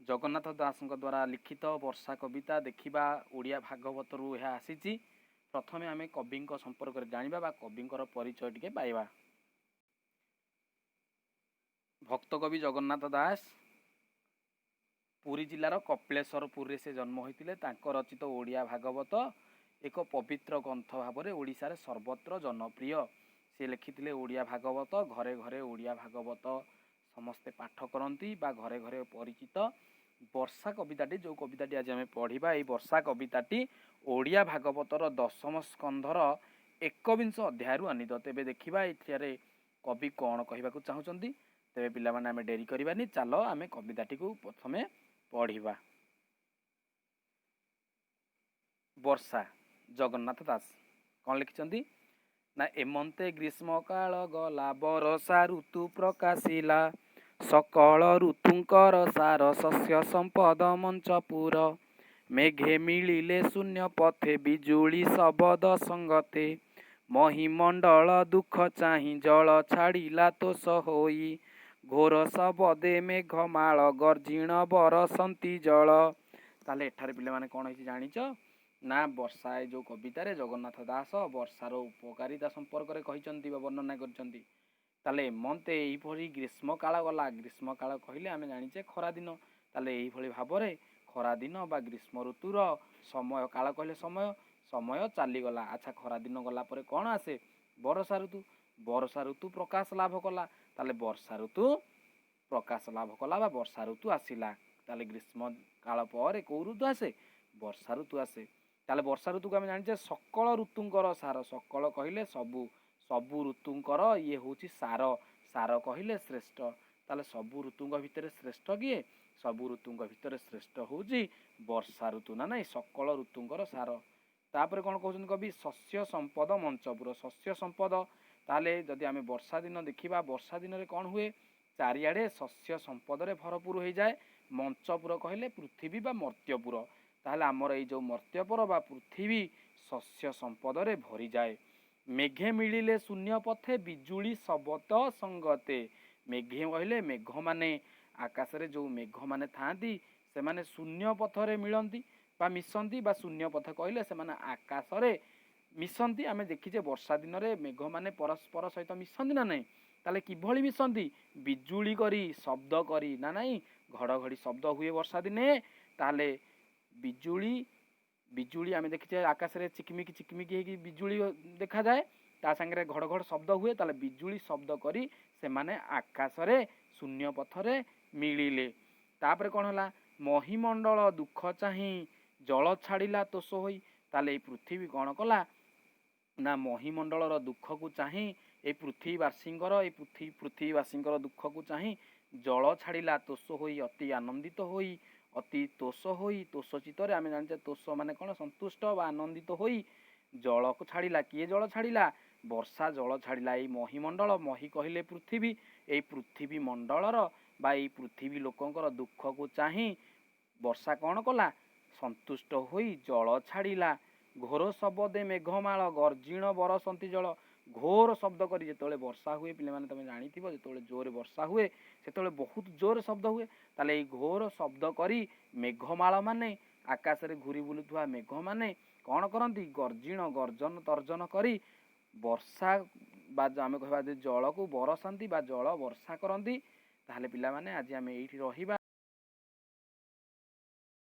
ଜଗନ୍ନାଥ ଦାସଙ୍କ ଦ୍ୱାରା ଲିଖିତ ବର୍ଷା କବିତା ଦେଖିବା। ଓଡ଼ିଆ ଭାଗବତରୁ ଏହା ଆସିଛି। ପ୍ରଥମେ ଆମେ କବିଙ୍କ ସମ୍ପର୍କରେ ଜାଣିବା ବା କବିଙ୍କର ପରିଚୟ ଟିକେ ପାଇବା। ଭକ୍ତକବି ଜଗନ୍ନାଥ ଦାସ, ପୁରୀ ଜିଲ୍ଲାର କପିଳେଶ୍ୱରପୁରରେ ସେ ଜନ୍ମ ହୋଇଥିଲେ। ତାଙ୍କ ରଚିତ ଓଡ଼ିଆ ଭାଗବତ ଏକ ପବିତ୍ର ଗ୍ରନ୍ଥ ଭାବରେ ଓଡ଼ିଶାରେ ସର୍ବତ୍ର ଜନପ୍ରିୟ। ସେ ଲେଖିଥିଲେ ଓଡ଼ିଆ ଭାଗବତ। ଘରେ ଘରେ ଓଡ଼ିଆ ଭାଗବତ ସମସ୍ତେ ପାଠ କରନ୍ତି ବା ଘରେ ଘରେ ପରିଚିତ। ବର୍ଷା କବିତାଟି, ଯେଉଁ କବିତାଟି ଆଜି ଆମେ ପଢ଼ିବା, ଏଇ ବର୍ଷା କବିତାଟି ଓଡ଼ିଆ ଭାଗବତର ଦଶମ ସ୍କନ୍ଧର ଏକବିଂଶ ଅଧ୍ୟାୟରୁ ଆନୀତ। ତେବେ ଦେଖିବା ଏଥିରେ କବି କ'ଣ କହିବାକୁ ଚାହୁଁଛନ୍ତି। ତେବେ ପିଲାମାନେ, ଆମେ ଡେରି କରିବାନି, ଚାଲ ଆମେ କବିତାଟିକୁ ପ୍ରଥମେ ପଢ଼ିବା। ବର୍ଷା, ଜଗନ୍ନାଥ ଦାସ କ'ଣ ଲେଖିଛନ୍ତି ନା, ଏମନ୍ତେ ଗ୍ରୀଷ୍ମକାଳ ଗଲା, ବରଷା ଋତୁ ପ୍ରକାଶିଲା। ସକଳ ଋତୁଙ୍କର ସାର, ଶସ୍ୟ ସମ୍ପଦ ମଞ୍ଚପୁର। ମେଘେ ମିଳିଲେ ଶୂନ୍ୟ ପଥେ, ବିଜୁଳି ଶବଦ ସଙ୍ଗତେ। ମହିମଣ୍ଡଳ ଦୁଃଖ ଚାହିଁ, ଜଳ ଛାଡ଼ିଲା ତୋଷ ହୋଇ। ଘୋର ଶବଦେ ମେଘମାଳ, ଗର୍ଜିଣ ବରସନ୍ତି ଜଳ। ତାହେଲେ ଏଠାରେ ପିଲାମାନେ କ'ଣ ହେଇଛି ଜାଣିଛ ନା? ବର୍ଷା, ଏ ଯେଉଁ କବିତାରେ ଜଗନ୍ନାଥ ଦାସ ବର୍ଷାର ଉପକାରିତା ସମ୍ପର୍କରେ କହିଛନ୍ତି ବା ବର୍ଣ୍ଣନା କରିଛନ୍ତି। ତାହେଲେ ଏମନ୍ତେ, ଏହିଭଳି ଗ୍ରୀଷ୍ମକାଳ ଗଲା। ଗ୍ରୀଷ୍ମକାଳ କହିଲେ ଆମେ ଜାଣିଛେ ଖରାଦିନ। ତାହେଲେ ଏଇଭଳି ଭାବରେ ଖରାଦିନ ବା ଗ୍ରୀଷ୍ମ ଋତୁର ସମୟ, କାଳ କହିଲେ ସମୟ, ସମୟ ଚାଲିଗଲା। ଆଚ୍ଛା, ଖରାଦିନ ଗଲା ପରେ କ'ଣ ଆସେ? ବର୍ଷା ଋତୁ। ବର୍ଷା ଋତୁ ପ୍ରକାଶ ଲାଭ କଲା। ତାହେଲେ ବର୍ଷା ଋତୁ ପ୍ରକାଶ ଲାଭ କଲା ବା ବର୍ଷା ଋତୁ ଆସିଲା। ତାହେଲେ ଗ୍ରୀଷ୍ମ କାଳ ପରେ କେଉଁ ଋତୁ ଆସେ? ବର୍ଷା ଋତୁ ଆସେ। ତାହେଲେ ବର୍ଷା ଋତୁକୁ ଆମେ ଜାଣିଛେ ସକଳ ଋତୁଙ୍କର ସାର। ସକଳ କହିଲେ ସବୁ, ସବୁ ଋତୁଙ୍କର ଇଏ ହେଉଛି ସାର। ସାର କହିଲେ ଶ୍ରେଷ୍ଠ। ତାହେଲେ ସବୁ ଋତୁଙ୍କ ଭିତରେ ଶ୍ରେଷ୍ଠ କିଏ? ସବୁ ଋତୁଙ୍କ ଭିତରେ ଶ୍ରେଷ୍ଠ ହେଉଛି ବର୍ଷା ଋତୁ, ନା ନାଇଁ? ସକଳ ଋତୁଙ୍କର ସାର। ତାପରେ କ'ଣ କହୁଛନ୍ତି କବି? ଶସ୍ୟ ସମ୍ପଦ ମଞ୍ଚପୁର। ଶସ୍ୟ ସମ୍ପଦ। ତାହେଲେ ଯଦି ଆମେ ବର୍ଷା ଦିନ ଦେଖିବା, ବର୍ଷା ଦିନରେ କ'ଣ ହୁଏ? ଚାରିଆଡ଼େ ଶସ୍ୟ ସମ୍ପଦରେ ଭରପୁର ହେଇଯାଏ। ମଞ୍ଚପୁର କହିଲେ ପୃଥିବୀ ବା ମର୍ତ୍ତ୍ୟପୁର। ତାହେଲେ ଆମର ଏଇ ଯେଉଁ ମର୍ତ୍ତ୍ୟପୁର ବା ପୃଥିବୀ ଶସ୍ୟ ସମ୍ପଦରେ ଭରିଯାଏ। ମେଘେ ମିଳିଲେ ଶୂନ୍ୟ ପଥେ, ବିଜୁଳି ଶବଦ ସଙ୍ଗତେ। ମେଘେ କହିଲେ ମେଘମାନେ, ଆକାଶରେ ଯେଉଁ ମେଘମାନେ ଥାଆନ୍ତି, ସେମାନେ ଶୂନ୍ୟ ପଥରେ ମିଳନ୍ତି ବା ମିଶନ୍ତି, ବା ଶୂନ୍ୟ ପଥ କହିଲେ ସେମାନେ ଆକାଶରେ ମିଶନ୍ତି। ଆମେ ଦେଖିଛେ ବର୍ଷା ଦିନରେ ମେଘମାନେ ପରସ୍ପର ସହିତ ମିଶନ୍ତି, ନା ନାହିଁ? ତାହେଲେ କିଭଳି ମିଶନ୍ତି? ବିଜୁଳି କରି, ଶବ୍ଦ କରି, ନା ନାହିଁ? ଘଡ଼ଘଡ଼ି ଶବ୍ଦ ହୁଏ ବର୍ଷା ଦିନେ। ତାହେଲେ ବିଜୁଳି ଆମେ ଦେଖିଛେ ଆକାଶରେ ଚିକିମିକି ଚିକିମିକି ହେଇକି ବିଜୁଳି ଦେଖାଯାଏ, ତା ସାଙ୍ଗରେ ଘଡ଼ଘଡ଼ ଶବ୍ଦ ହୁଏ। ତାହେଲେ ବିଜୁଳି ଶବ୍ଦ କରି ସେମାନେ ଆକାଶରେ ଶୂନ୍ୟ ପଥରେ ମିଳିଲେ। ତାପରେ କ'ଣ ହେଲା? ମହିମଣ୍ଡଳ ଦୁଃଖ ଚାହିଁ, ଜଳ ଛାଡ଼ିଲା ତୋଷ ହୋଇ। ତାହେଲେ ଏଇ ପୃଥିବୀ କ'ଣ କଲା ନା, ମହିମଣ୍ଡଳର ଦୁଃଖକୁ ଚାହିଁ, ଏଇ ପୃଥିବୀବାସୀଙ୍କର, ଏଇ ପୃଥିବୀବାସୀଙ୍କର ଦୁଃଖକୁ ଚାହିଁ ଜଳ ଛାଡ଼ିଲା ତୋଷ ହୋଇ, ଅତି ଆନନ୍ଦିତ ହୋଇ, ଅତି ତୋଷ ହୋଇ, ତୋଷ ଚିତ୍ତରେ। ଆମେ ଜାଣିଛେ ତୋଷ ମାନେ କ'ଣ? ସନ୍ତୁଷ୍ଟ ବା ଆନନ୍ଦିତ ହୋଇ ଜଳକୁ ଛାଡ଼ିଲା। କିଏ ଜଳ ଛାଡ଼ିଲା? ବର୍ଷା ଜଳ ଛାଡ଼ିଲା। ଏଇ ମହିମଣ୍ଡଳ, ମହି କହିଲେ ପୃଥିବୀ, ଏଇ ପୃଥିବୀ ମଣ୍ଡଳର ବା ଏଇ ପୃଥିବୀ ଲୋକଙ୍କର ଦୁଃଖକୁ ଚାହିଁ ବର୍ଷା କ'ଣ କଲା? ସନ୍ତୁଷ୍ଟ ହୋଇ ଜଳ ଛାଡ଼ିଲା। ଘୋର ଶବଦେ ମେଘମାଳ, ଗର୍ଜିଣ ବରସନ୍ତି ଜଳ। ଘୋର ଶବ୍ଦ କରି ଯେତେବେଳେ ବର୍ଷା ହୁଏ, ପିଲାମାନେ ତମେ ଜାଣିଥିବ, ଯେତେବେଳେ ଜୋରେ ବର୍ଷା ହୁଏ ସେତେବେଳେ ବହୁତ ଜୋରେ ଶବ୍ଦ ହୁଏ। ତାହେଲେ ଏଇ ଘୋର ଶବ୍ଦ କରି ମେଘମାଳ ମାନେ, ଆକାଶରେ ଘୁରି ବୁଲୁଥିବା ମେଘମାନେ କ'ଣ କରନ୍ତି? ଗର୍ଜିଣ, ଗର୍ଜନ ତର୍ଜନ କରି ବର୍ଷା ବା ଆମେ କହିବା ଯେ ଜଳକୁ ବରସାନ୍ତି ବା ଜଳ ବର୍ଷା କରନ୍ତି। ତାହେଲେ ପିଲାମାନେ, ଆଜି ଆମେ ଏଇଠି ରହିବା।